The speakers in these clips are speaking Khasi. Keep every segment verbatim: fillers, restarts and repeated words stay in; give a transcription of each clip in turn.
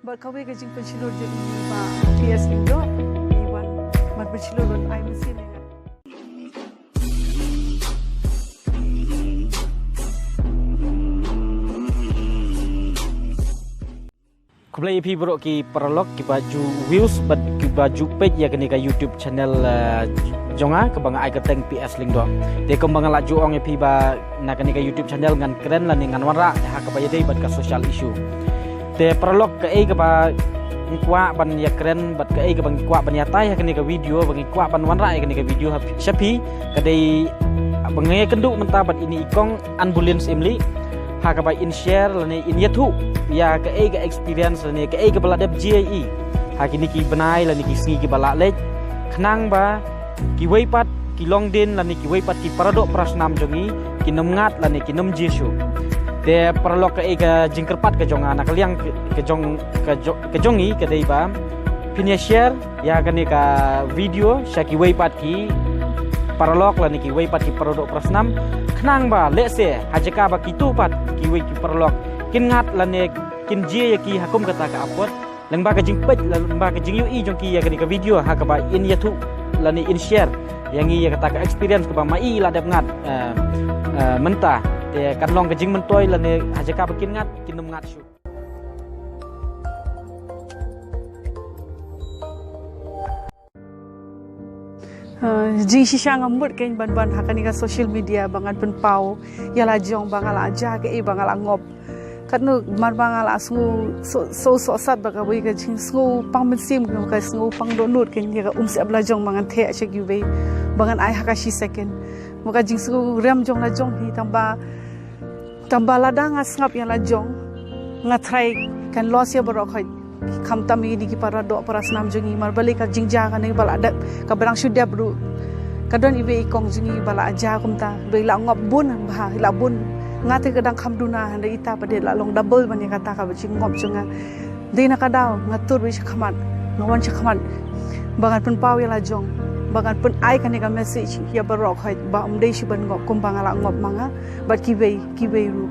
Bad kawei ka jingpynshlur jong i Bah P S Lyngdoh, i wan ban pynshlur ban ai mynsiem ïa nga. Khublei ïa phi baroh ki paralok kiba ju views bad kiba ju peit ïa kane ka YouTube channel, eh, jong nga kaba nga ai kyrteng P S Lyngdoh. Te kumba nga la ju ong ïa phi ba na kane ka YouTube channel ngan kren lane ngan wanrah ha kaba ïadei bad ka social issue. Te paralok, kaei kaba ngi kwah ban ïakren bad kaei kaba ngi kwah ban ïatai ha kane ka video, ba ngi kwah ban wanrah ïa kane ka video ha, sha phi, ka dei ba ngi ïakynduh mynta bad ine i kong Anbulin Syiemlieh, ha kaba in share lane in ïathuh ïa kaei ka experience lane kaei kaba la dep jia ïa i ha kine ki bnai lane ki sngi kiba la leit, khnang ba kiwei pat ki longdien lane kiwei pat ki paradoh parasnam jong i kin ym ngat lane kin ym jia shuh. Te paralok, kaei ka jingkyrpad ka jong nga na ka liang ka jong, ka jong, ka jong i ka dei ba phin ïa share ïa kane ka video sha kiwei pat ki paralok lane kiwei pat ki paradoh parasnam, khnang ba lehse ha jaka ba kito pat kiwei ki paralok kin ngat lane kin jia ïa ki ha kum kata ka apot, lyngba ka jingpeit, lyngba ka jingïohi jong ki ïa kane ka video ha kaba in ïathuh lane in share ïa ngi ïa kata ka experience kaba ma i la dep ngat, eh, eh, mynta. Te kan long ka jingmyntoi lane ha jaka ba kin ngat kin ym ngat shuh. Eh, jingshisha nga mut kein ban ban ha kane ka social media ba ngan pynpaw ïa la jong ba nga la jia kaei ba nga la ngop. Katno mar ba nga la sngew soh, soh, sohsat bad kawei ka jingsngew pang mynsiem, ka sngew pang dohnud kein ïa ka umsyep la jong ba ngan theh sha kiwei ba ngan ai ha ka shi second. Bad ka jingsngew rem jong la jong hi tang ba Tang ba lada nga sngap ïa la jong, nga tharai kan loss ïa baroh khoit. Khamtam ïa kine ki paradoh parasnam jong ngi, mar balei ka jingjia kane ba la dep, kaba dang shu dep ruh. Ka don iwei i kong jong ngi ba la jia kumta, ba i la ngop bun bha, i la bun. Nga te ka dang kham duna, hynrei ita pat de la long double ban ïa kata kaba jingngop jong nga. Dei na ka daw nga tur beit sha khmat, nga wan sha khmat ba ngan pynpaw ïa la jong, ba ngan pyn-ai kane ka message ïa baroh khoit ba ym dei shuh ban ngop kumba nga la ngop ma nga bad kiwei kiwei ruh.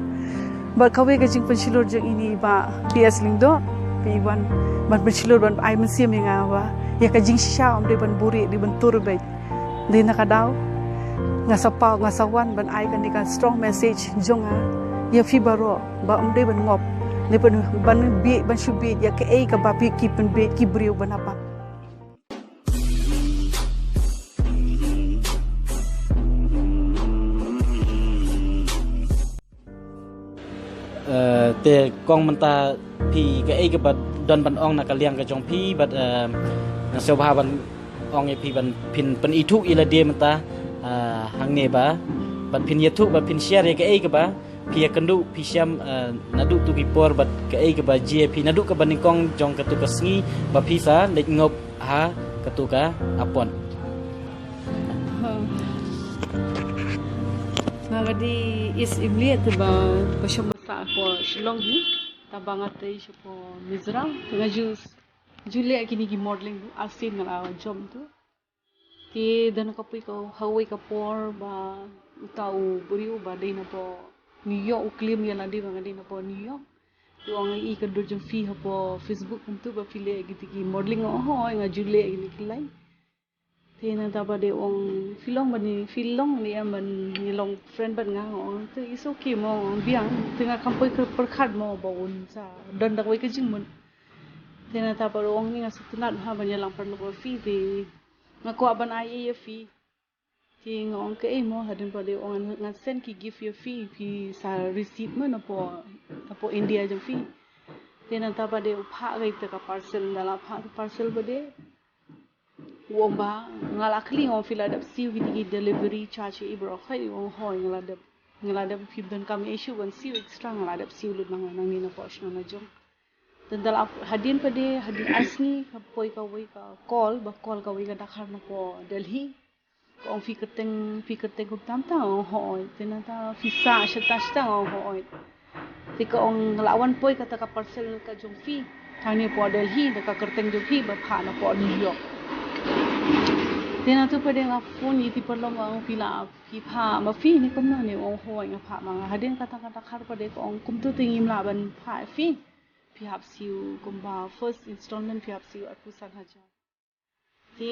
Bad kawei ka jingpynshlur jong ine i Bah P S Lyngdoh, ba i wan ban pynshlur ban ai mynsiem ïa nga ba ïa ka jingshisha ym dei ban buhrieh, dei ban tur beit. Dei na ka daw nga sa paw, nga sa wan ban ai kane ka strong message jong nga ïa phi baroh ba ym dei ban ngop, ne ban, ban bieit, ban shu bieit ïa kaei kaba phi ki pynbieit ki briew ba na pat. Eh, te kong mynta phi kaei kaba don ban ong na ka liang ka jong phi bad, eh, nga sngewbha ban ong ïa phi ban phin pynithuh ïa lade mynta, eh, hangne ba bad phin ïathuh bad phin share ïa kaei kaba phi ïakynduh phi shem, eh, naduh tu ki por bad kaei kaba jia phi naduh kaba nyngkong jong katu ka sngi ba phi sa leit ngop ha katu ka apot. Nga ka dei East Imliah te ba, ba shong ba sah hapoh Shillong hi. Tang ba nga tei shapoh Mizoram. Te nga ju, ju leh kine ki modeling tu, arsien nga la jop tu. Te don ka poi ka hawei ka por ba uta u briew ba dei napoh New York u claim ïa lade ba nga dei napoh New York. Te u ong ïa i ka dur jong phi hapoh Facebook kumtu ba phi leh kiti ki modeling, nga ong hooid nga ju leh kine ki lai. Te nangta ba dei u ong phi long bad ngi, phi long ne em ban ngi long friend bad nga, nga ong te it's okay mo, nga ong biang. Te nga kam poi ka pyrkhat mo ba un sa don da kawei ka jingmut. Te nangta ba dei u ong ne nga sngewtynnat ha ban ïalang paralok bad phi te nga kwah ban ai ei ïa phi. Te nga ong kaei mo, hadien ba dei u ong ngan send ki gift ïa phi, phi sa receive mo napoh, napoh India jong phi. Te nangta ba dei u phah kaei te ka parcel, nda la phah ka parcel ba dei u ong ba nga la kylli, nga ong phi la dep siew kiti ki delivery charge ïa i baroh khoit, u ong hooid nga la dep, nga la dep, phi donkam ïa i shuh ban siew extra, nga la dep siew lut nangne nangne napoh shnong la jong. Te nda la hadien ba dei, hadien ar sngi ka poi kawei ka call, ba call kawei ka dkhar napoh Delhi. Ka ong phi kyrteng, phi kyrteng kumta kumta, nga ong hooid. Te nangta phi sah shata shata, nga ong hooid. Te ka ong la wan poi kata ka parcel ka jong phi hangne hapoh Delhi da ka kyrteng jong phi ba phah napoh New York. Te nangta pat de nga phone ïa i paralok nga ong phi la, phi phah ma phi ne kumno ne, u ong hooid nga phah ma nga. Hadien kata ka dkhar pat de ka ong kumtu te ngim lah ban phah ïa phi. phi hap siew kumba first installment phi hap siew arphew san hajar. Te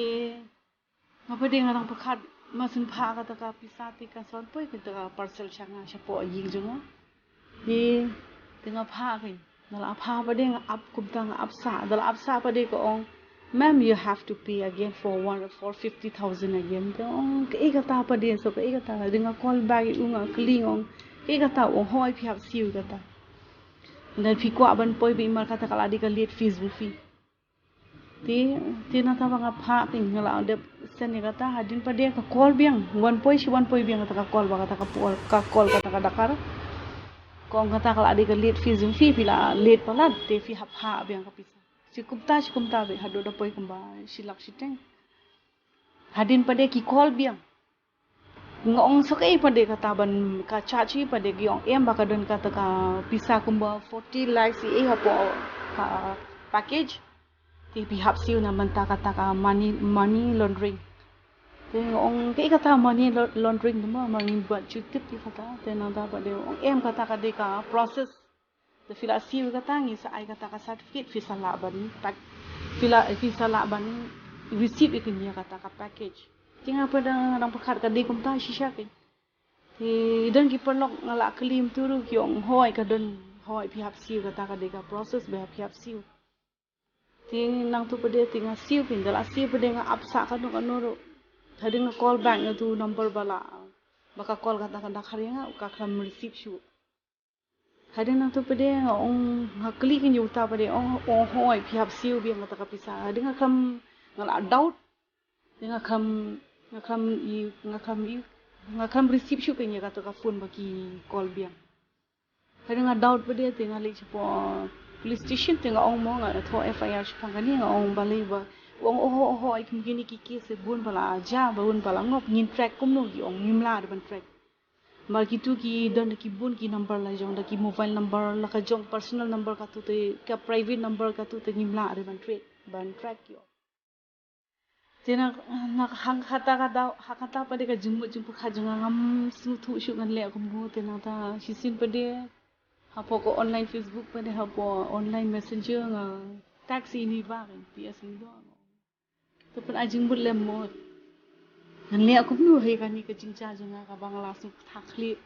nga pat de nga dang pyrkhat, ma sngewbha kata ka pisa te kan sa wan poi kata ka parcel sha nga shapoh ïing jong nga. Te te nga pha kein, da la pha pat de nga ap kumta, nga ap sah, da la ap sah pat de ka ong, "Ma'am, you have to pay again for one, for fifty thousand again." Te ong, "Kaei kata pat de, so kaei kata?" Te nga call back ïa u, nga kylli, ong, "Kaei kata?" Ong, "Hooid, phi hap siew kata. Lada phi kwah ban poi beit, mar kata ka la dei ka late fees jong phi." Te te nangta ba nga pha kein, nga la dep send ïa kata, hadien pat de ka call biang, wan poi shi wan poi biang kata ka call, ba kata ka por, ka call kata ka dakar. Ka ong kata ka la dei ka late fees jong phi, phi la late palat, te phi hap pha biang ka pisa. Shi kumta shi kumta beit haduh da poi kumba shi lak shiteng. Hadien pat de ki call biang. Nga ong, "So kaei pat de kata ban ka charge hi pat de?" Ki ong, "Em, ba ka don kata ka pisa kumba forty lakhs ïa hapoh ka package. Te phi hap siew na bynta kata ka money, money laundering." Te nga ong, "Kaei kata money lau-, laundering te mo? Ma ngim pat shu tip ïa kata." Te nangta pat de ong, "Em, kata ka dei ka process. Te phi la siew kata, ngi sa ai kata ka certificate, phi sa lah ban pack, phi la, phi sa lah ban receive ïa kane kata ka package." Te nga pat dang, dang pyrkhat ka dei kumta shisha kein. Te don ki paralok nga la kylli mynta ruh ki ong, "Hooid, ka don, hooid, phi hap siew kata, ka dei ka process ba phi hap siew." Te nangta pat de te nga siew kein, da la siew pat de nga ap sah kano kano ruh. Hadien nga call back ïa utu u number ba la, ba ka call kata ka dakar ïa nga, ka khlem receive shuh. Hadien nangta pat de nga ong, nga kylli kein ïa uta pat de, ong, "Hooid, phi hap siew biang kata ka pisa." Hadien nga khlem, nga la doubt. Te nga khlem, nga khlem i, nga khlem i, nga khlem receive shuh kein ïa kata ka phone ba ki call biang. Hadien nga doubt pat de te nga leit shapoh police station, te nga ong mo, nga thoh F I R shaphang kane, nga ong, "Balei ba?" Ong, "Oho, oho, ai kum kine ki case bun ba la jia, ba bun ba la ngop, ngin track kumno?" Ki ong, "Ngim lah de ban track. Namar kitu ki don da ki bun ki number la jong, da ki mobile number la ka jong, personal number katu te, ka private number katu te ngim lah de ban track, ban track," ki ong. Te na, na hang kata ka daw, ha kata pat de ka jingmut jingpyrkhat jong nga ngam sngewthuh shuh ngan leh kumno, te nangta shisien pat de hapoh ka online Facebook pat de, hapoh online messenger nga text ïa ine i bah, P S Lyngdoh. Te pyn-ai jingmut lem mo, ngan leh kumno ha kane ka jingjia jong nga kaba nga la sngewthuh khlieh.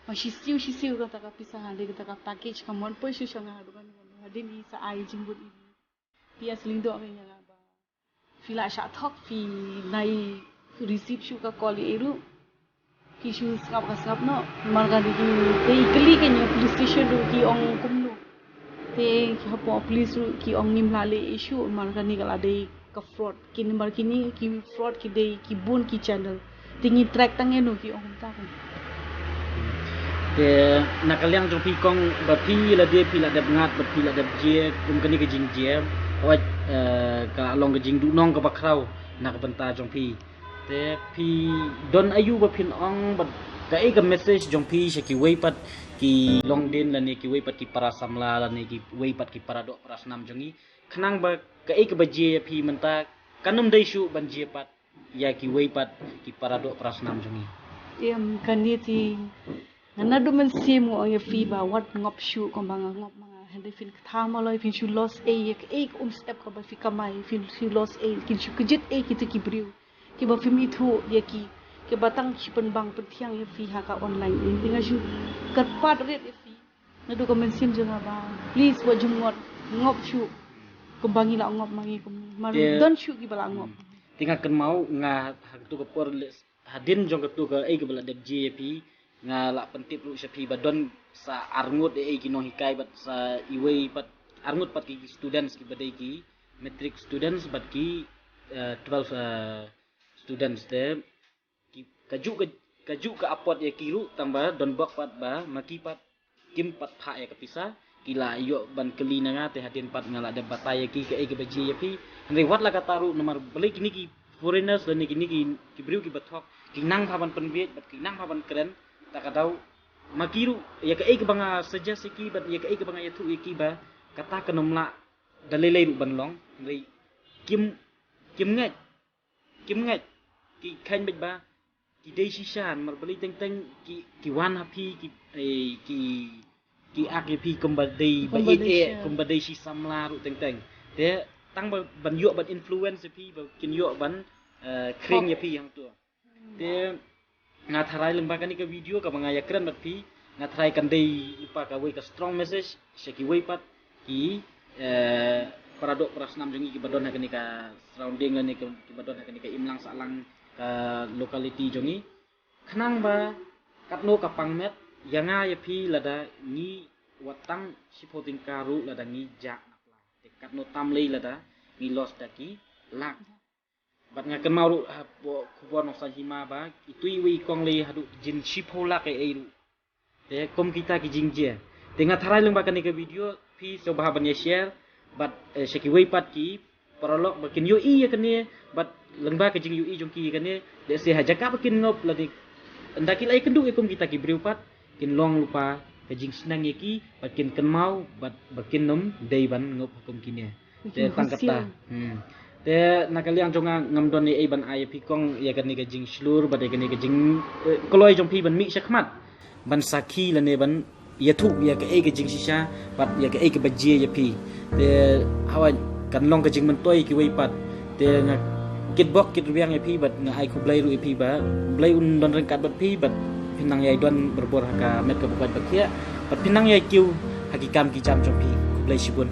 Ma shisiew shisiew kata ka pisa, ha dei kata ka package, kam wan poi shuh sha nga haduh kano kano. Hadien i sa ai jingmut i P S Lyngdoh kein ïa nga ba phi la shah thok, phi nai receive shuh ka call ïa i ruh. Ki shu sngap ka sngap noh. Namar kane ki, te i kylli kein ïa police station ruh ki ong kumno. Te ki hapoh police ruh ki ong ngim lah leh issue, namar kane ka la dei ka fraud. Ki namar kine ki fraud ki dei ki bun ki channel. Te ngi track tang ïano, ki ong kumta kein. Te na ka liang jong phi kong, ba phi lade phi la dep ngat, ba phi la dep jia kum kane ka jingjia, hooid, eh, ka long ka jingduhnong kaba khraw na ka bynta jong phi. Te phi don aïu ba phin ong, bad kaei ka message jong phi sha kiwei pat ki longdien lane kiwei pat ki para samla lane kiwei pat ki para doh para snam jong ngi, khnang ba kaei kaba jia ïa phi mynta kan ym dei shuh ban jia pat ïa kiwei pat ki para doh para snam jong ngi? Em, kane te nga naduh mynsiem nga ong ïa phi ba wat ngop shuh kumba nga ngop ma nga, hynrei phin kynthah maloi, phin shu loss ei ïa kaei ka umsyep kaba phi kamai, phin shu loss ei, kin shu kjit ei kita ki briew kiba phim ithuh ïa ki, kiba tang shu pynbang pynthiang ïa phi ha ka online. Te nga shu kyrpad rit ïa phi naduh ka mynsiem jong nga ba please wat jngot, ngop shuh kumba ngi la ngop ma ngi kumne. Mar don shuh kiba la ngop. Te nga kynmaw nga ha kato ka por leh hadien jong kato kaei kaba la dep jia ïa phi, nga la pyntip ruh sha phi ba don sa arngut ei ei ki nonghikai bad sa iwei pat arngut pat ki students kiba dei ki matric students bad ki, eh, twelve, eh, students. Te ki, kajuh ka, kajuh ka apot ïa ki ruh, tang ba don bok pat ba ma ki pat kim pat phah ïa ka pisa, ki la ïoh ban kylli na nga, te hadien pat nga la dep batai ïa ki kaei kaba jia ïa phi. Hynrei wat la katta ruh, namar balei kine ki foreigners lane kine ki, ki briew kiba thok ki nang bha ban pynbiej bad ki nang bha ban kren, ta ka daw ma ki ruh ïa kaei kaba nga suggest ïa ki bad ïa kaei kaba nga ïathuh ïa ki ba kata kan ym lah da lei lei ruh ban long. Hynrei kim, kim ngeit, kim ngeit, ki kheiñ beit ba ki dei shisha, namar balei teng teng ki, ki wan ha phi, ki, eh, ki ki ak ïa phi kumba dei ba ïeit eh, kumba dei shi samla ruh teng teng. Te tang ba ban ïoh ban influence ïa phi ba kin ïoh ban eh, khring ïa phi hangto. Te nga tharai lyngba kane ka video kaba nga ïakren bad phi, nga tharai kan dei lypa kawei ka strong message sha kiwei pat ki eh, para doh para snam jong ngi kiba don ha kane ka surrounding lane kiba don ha kane ka imlang sahlang ka locality jong ngi. Khnang ba katno ka pang met ïa nga ïa phi lada ngi wat tang shiphew tyngka ruh lada ngi jah na pla. Te katno tam lei lada ngi loss da ki lak. Bad nga kynmaw ruh hapoh khubor Nongsan Hima ba itu iwei i kong lei haduh jin shiphew lak ei ei ruh. Te kum kita ki jingjia. Te nga tharai lyngba kane ka video phi sngewbha ban ïa share bad eh, sha kiwei pat ki paralok ba kin ïohi ïa kane bad lyngba ka jingïohi jong ki ïa kane, lehse ha jaka ba kin ngop lane ynda ki la ïakynduh ïa kum kita ki briew pat kin long lypa ka jingsneng ïa ki bad kin kynmaw bad ba kin nym dei ban ngop ha kum kine. Te tang kata. Hmm. Te na ka liang jong nga ngam don ei ei ban ai ïa phi kong ïa kane ka jingshlur bad ïa kane ka jing eh, kloi jong phi ban mih shakhmat ban sakhi lane ban ïathuh ïa kaei ka jingshisha bad ïa kaei kaba jia ïa phi. Te hawai kan long ka jingmyntoi kiwei pat. Te nga kitbok kitrwiang ïa phi bad nga ai khublei ruh ïa phi ba U Blei un don ryngkat bad phi bad phin nang ïai don barabor ha ka met kaba koit ba khiah bad phin nang ïai kiew ha ki kam ki jam jong phi. Khublei shibun.